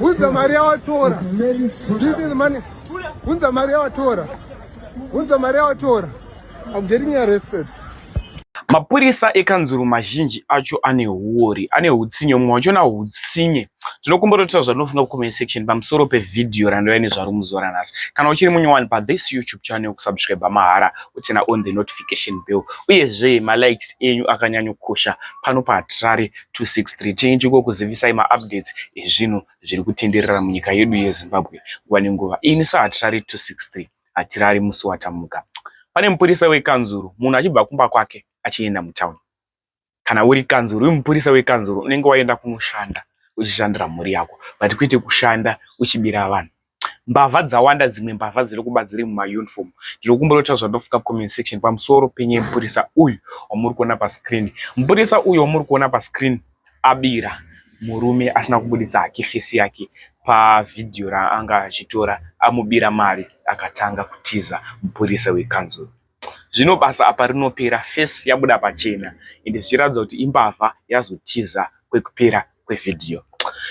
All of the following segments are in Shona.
Unza mari yawatora. Give me the money. Unza mari yawatora. Unza mari yawatora. I'm getting arrested. Mapurisa ekanzuru mazhinji acho ane huori, ane hutsinye, mumwe wachona hutsinye. Ndinokumbira kutaura zvandinofunga kucomment section pamusoro pevhidhiyo randauya nezvaro muzuva ranhasi. Kana uchiri munyowani pathis YouTube channel kusubscribe mahara uturn on the notification bell. Uyezve malikes enyu akanyanyokosha pano paHatirare 263 tinenge tichikuzivisai maupdates ezvinhu zviri kutenderera munyika yedu yeZimbabwe nguva nenguva. Ini saHatirare 263 hatirari musi watamuka. Pane mupurisa wekanzuru munhu achibva kumba kwake achienda mutauni. Kana uri kanzuru, uri mupurisa wekanzuru unenge waenda kunoshanda uchishandira mhuri yako but kwete kushanda uchibira vanhu. Mbavha dzawanda dzimwe mbavha dziri kuba dziri mumauniform. Ndinokumbira kutaura zvandofunga comment section pamusoro penyaya yemupurisa uyu wamuri kuona pascreen. Mupurisa uyu wamuri kuona pascreen abira murume asina kubuditsa hake face yake pavhidhiyo raanga achitora amubira mari akatanga kutiza mupurisa wekanzuru. Zvino basa apa rinopera face yabuda pachena ende zvichiratidza kuti imbavha yazotiza kwekupera kwevhidhiyo.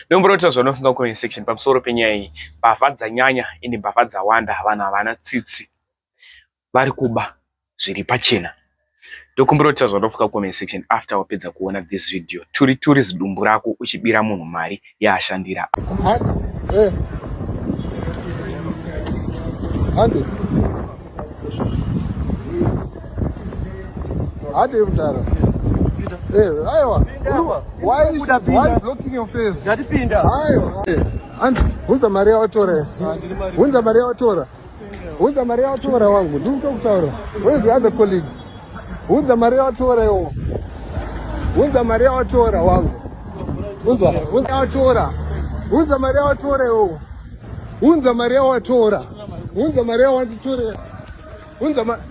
Ndombotaura zvaunofunga comment section pamusoro penyaya iyi. Mbavha dzanyanya ende mbavha dzawanda vanhu havana tsitsi. Vari kuba zviri pachena. Ndokumbira kutaura zvaunofunga comment section after wapedza kuona this video. Turi turi zidumbu rako uchibira munhu mari yaashandira. Eh. Hande. Hande mudara. Eh, aiwa. Why is why blocking your face? Ndatipinda. Aiwa. Eh, Hande, hunza mari yawatora. Hunza mari yawatora. Hunza mari yawatora wangu. Ndiri kutaura. Where's the other colleague? Hunza mari yawatora iwo. Hunza mari yawatora wangu. Unzwa, hunza yawatora. Hunza mari yawatora iwo. Hunza mari yawatora. Hunza mari yawanditorera. Hunza mari.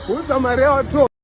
Hunza mari yawatora.